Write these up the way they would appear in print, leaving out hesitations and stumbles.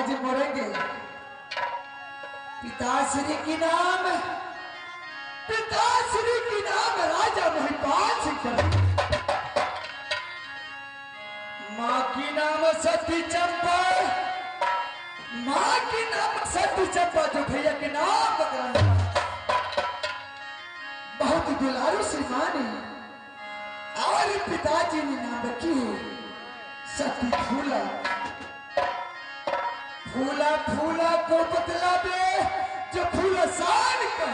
आज मरेंगे। पिताश्री की नाम, पिताश्री की नाम राजा महिपाल सिंह। माँ की नाम सती चंपा, माँ की नाम सती चंपा, जो भैया के नाम बदला। बहुत दुलारू सी माँ ने और पिताजी ने नाम रखी है सती फूला। फूला फूला को बदला दे जो फूला सान का।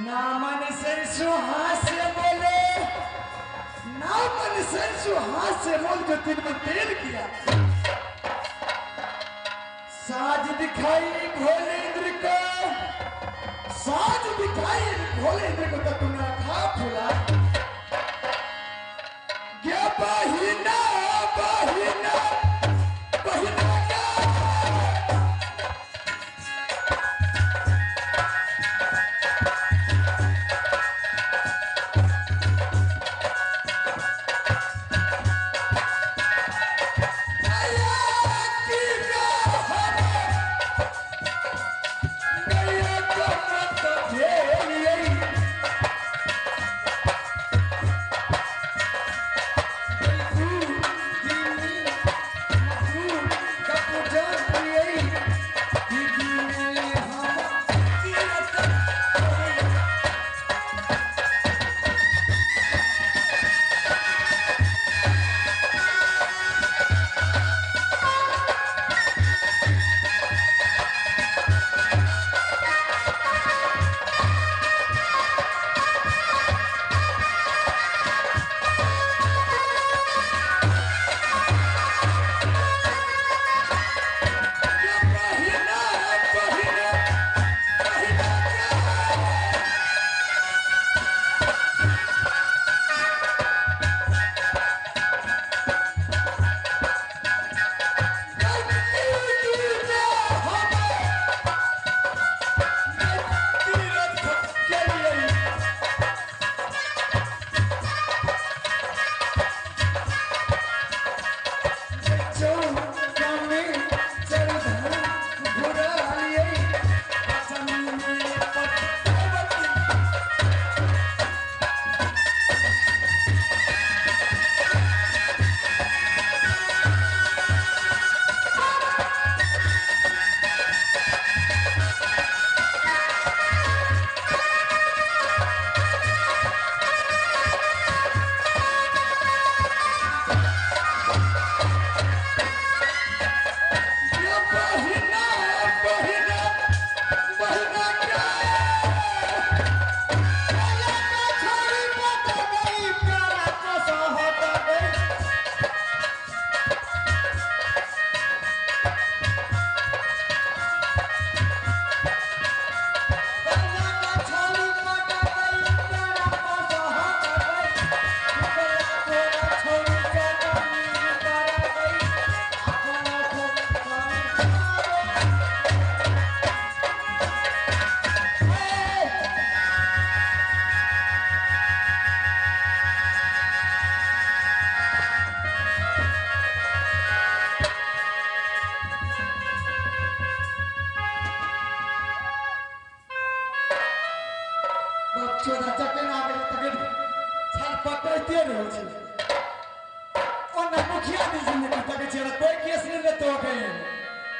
नामन सरसों हाथ से बोले, नामन सरसों हाथ से बोल जो दिन में तेल किया। साज दिखाई भोले इंद्र को, साज दिखाई भोले इंद्र को तो तुमने खा फूला। गया बहिना बहिना बहिना क्या।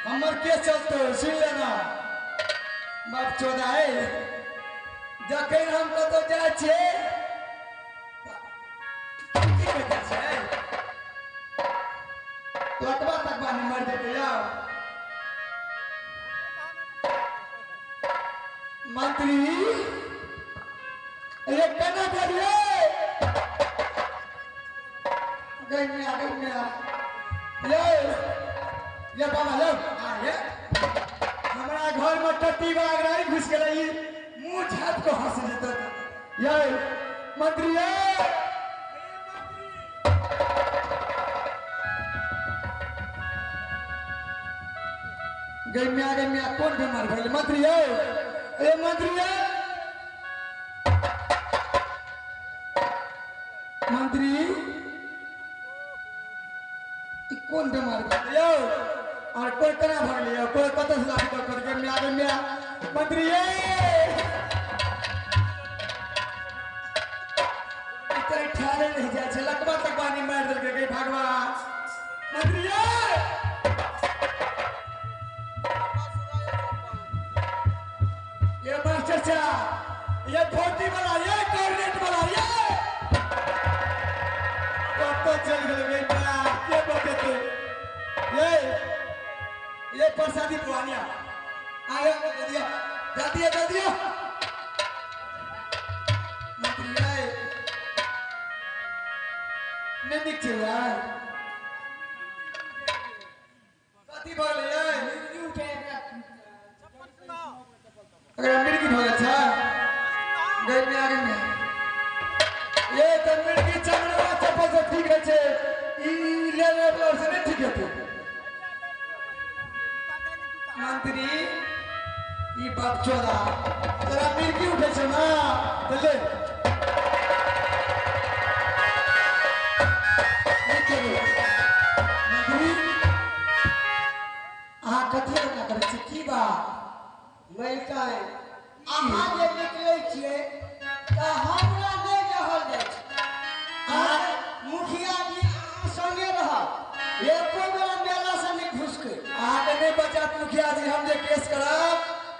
हमर केस चलते सुन लेना बाप चोदा है। जखन हम कतौ जाइ छियै लटवा तक बानी मर जेतै। यार मंत्री अरे केना बोलिए गई मिया ये ये बाबा लो आ ये हमरा घर में टट्टी बाग रही घुस गेलै, मुंह झाप के हंस जेतै। ये मंत्री ये गई मिया कौन बीमार भेल मंत्री ये ए मंत्री ये मंत्री कोन बेमार यौ और कोई केना भऽ गेलै यौ कोई कतऽ से लाठी दऽ कऽ गे म्या गे म्या मंत्री ये इतने ठाड़े नहीं जाइ छै लकवा तकवा नहीं मारि देलकै गे भगवान मंत्री ये ये मास्टर साहब ये धोती वाला ये कोऑर्डिनेट वाला ये कतऽ चलि गेलै गे म्या के बतेतै ये प्रसादी पुआनिया आयो जल्दी जल्दी जल्दी मंत्री आए नहीं निक छै यार कथी भऽ गेलै यै अगर मिर्गी भऽ गेल छै गई में आगे में ये तऽ मिर्गी चमड़वा चप्पल से ठीक होइ छै ई ले ले से नहीं ठीक हेतै मंत्री ई बाप चोरा तोरा मिर्गी उठे छै ना तऽ ले मंत्री अहाँ कथी एना करै छी की बात मलिकाइन अहाँ जे निकलै छियै तऽ हमरा नहि रहल जाइ छै। अहाँ मुखिया जी अहाँ संगे रहब, एको बेरा मेला से नहि घुसकै। अहाँके नहि बचत मुखिया जी, हम जे केस करब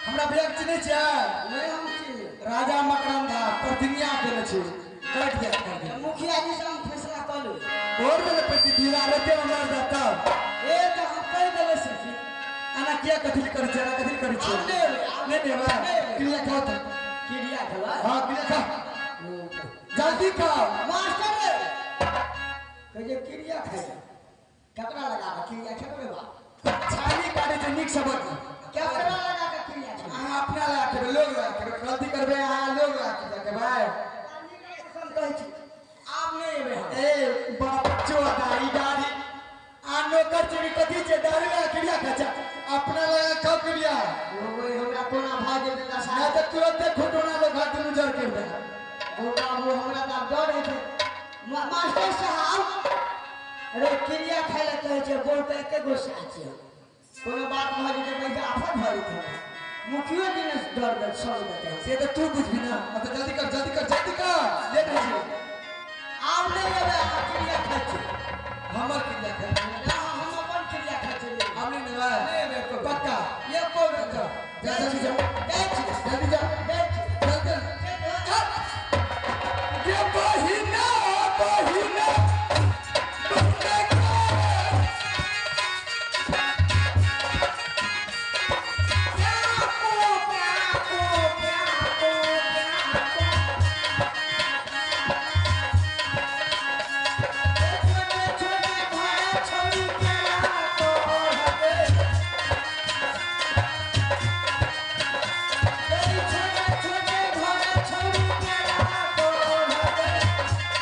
हमरा भैया चिन्है छियै? नहि हम चिन्है। राजा मकरम धा प्रतिज्ञा केने छी कटि जायत कर तऽ मुखिया जी से हम फैसला कऽ लेबै। भोर में पैसी धीरा रहते हमरा जात तब ए तऽ हम कहि देबै सखी। एना किया कथी करै छियै, एना कथी करै छियै? आब नहि एबै, आब नहि देबै? नहि एबै। क्रिया खाओ तऽ। क्रिया खेबै? हाँ क्रिया खाओ, जल्दी खाओ। मास्टर रे कहै छै क्रिया खाइ ककरा लगा कऽ क्रिया खेबै बा? छाली काटै छै नीक से बजू। ककरा लगा कऽ क्रिया खेबै? अहाँ अपना लगा खेबै, लोग लगा खेबै, गलती करबै अहाँ लोग लगा के खेबै। हम कहै छी आब नहि एबै हम। ए बाप चोदा ई गाड़ी आ नौकर छै कि कथी छै? दारू लगा क्रिया खाइ छै, अपना लगा खाओ क्रिया। ओ हमरा कोना भऽ जेतै दशा? नहि तऽ तुरन्ते खुटोना लोग हाथ दुनू जर कर दे। ओ बाबू हमरा तऽ आब डर होइ छै। मास्टर साहब अरे क्रिया खाइ लए कहै छै, बोल तऽ एके गुस्सा छियै। कोनो बात भऽ जेतै पैसा आफत भऽ जेतै। मुखियो जी ने डर दे सर देतै। से तऽ तू बुझबी ना। मतलब जल्दी कर जल्दी कर जल्दी कर, लेट होइ छै। आब नहि एबै, अहाँ क्रिया खाइ छी। हमर क्रिया खाइ छी? ना, हम अपन क्रिया खाइ छी। आब नहि नेबै? नहि एबै एको बेर। पक्का? एको बेर। जा जाइ जल्दी छी, जा, जाइ छी, जल्दी जा, जाइ छी। जल्दी चल। ये बहिना बहिना बहिना प्याको, प्याको, प्याको, प्याको। छोटे छोटे भाई छौरी प्याको हवे। छोटे छोटे भाई छौरी प्याको हवे।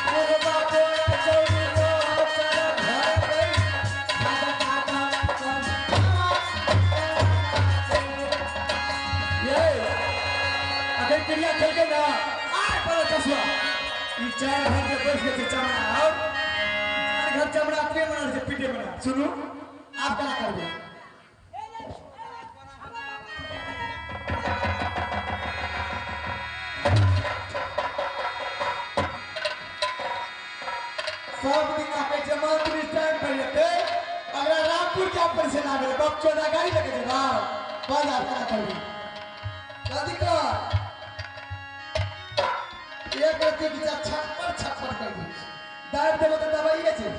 मुर्गा बोला छौरी रो चल घर गई। दादा काका ये अगर क्रिया खेलके ना आय पर चश्मा ई चार घर के बैठ के चमड़ा और चार घर चमड़ा अपने बना छै पीटे बना। सुनू आप केना करबै? सब दिन आके छै मंत्री टाइम पर जेतै, अगला रामपुर जाम पर से लागल बाप चौदा गाड़ी लगे छै बाप बस। आप केना करबै? जल्दी कर। एक रत्ती की छप्पर छप्पर कर दी दाब देबो तऽ दबाइए छै।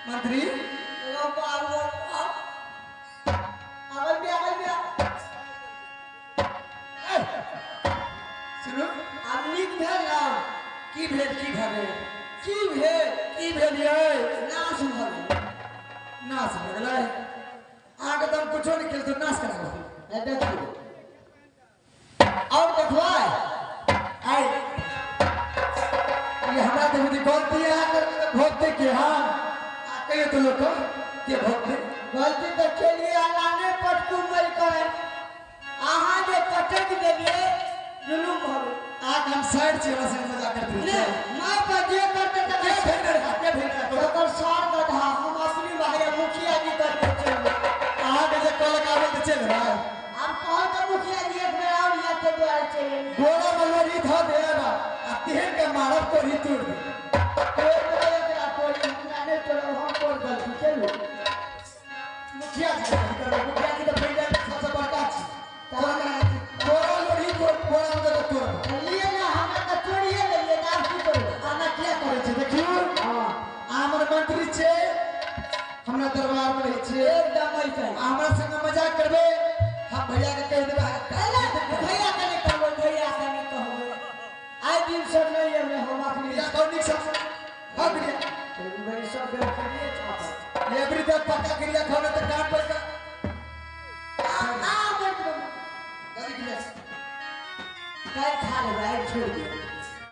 मंत्री ओ बाबू आगल भी आगल भी। ए, सुनू आब नीक भेल ना? की भेल? की भऽ गेल? की भेल? की भेल यै? नाश भऽ गेल। नाश भऽ गेलै? अहाँके तऽ हम कुछो नहि केलहुँ तऽ नाश करा गेल। ए देखियौ और देखबै। आइ ये हमरा तऽ बुझी गलती अहाँ करबै तऽ भोगतै के? हम आ कहियो तऽ लोक के भोगतै? गलती तऽ केलियै अलाने पटकू मलिकाइन। अहाँ जे पटक देलियै जुलुम भऽ गेल। आज हम साइड छी, हमरा संग मजाक करते ने माय पर जे करते के तकर भेल रहा, के भेल रहा? तकर सार गधा हम अपनी भाई मुखिया जी करके चलबै। अहाँके जे कहलक आबै तऽ चलि एबै। आब कहल तऽ मुखिया जी एक बेर आओर या के दुआरे चलि एबै। गोरा मलोरी धऽ देब आ तेहन के मारब कोढ़ी तोड़ि देब। तोड़ि देबै एकरा कोढ़ी, हमरा नहि तोड़ब, हम कोन गलती चलू। मुखिया जी के करबै, मुखिया जी तऽ फैल सबसँ बड़का छी। तहन गोरा लोरी गोरा मे तऽ तोड़ब। लिए ने, हमरा तऽ तोड़िए देलियै तऽ आब की करबै? आना किया करै छै देखियौ। हँ। हमर मंत्री छै, हमरा दरबार मे रहै छै। एकदम ऐसे। आ हमरा संग मजाक करबै, हम भैया के कहि देबै। भैया के नहि कहबै, भैया के नहि कहबै। आइ दिन से नहि एबै हम अपने। क्रिया कहू नीक सँ। हँ क्रिया। मेरी सब बेवकूफिए छापत। एवरी डे पक्का क्रिया खाओ तऽ कान पर का। आ आ मत दादी क्रिया। काल्हि खा लेबै, आइ छोड़ि दियौ।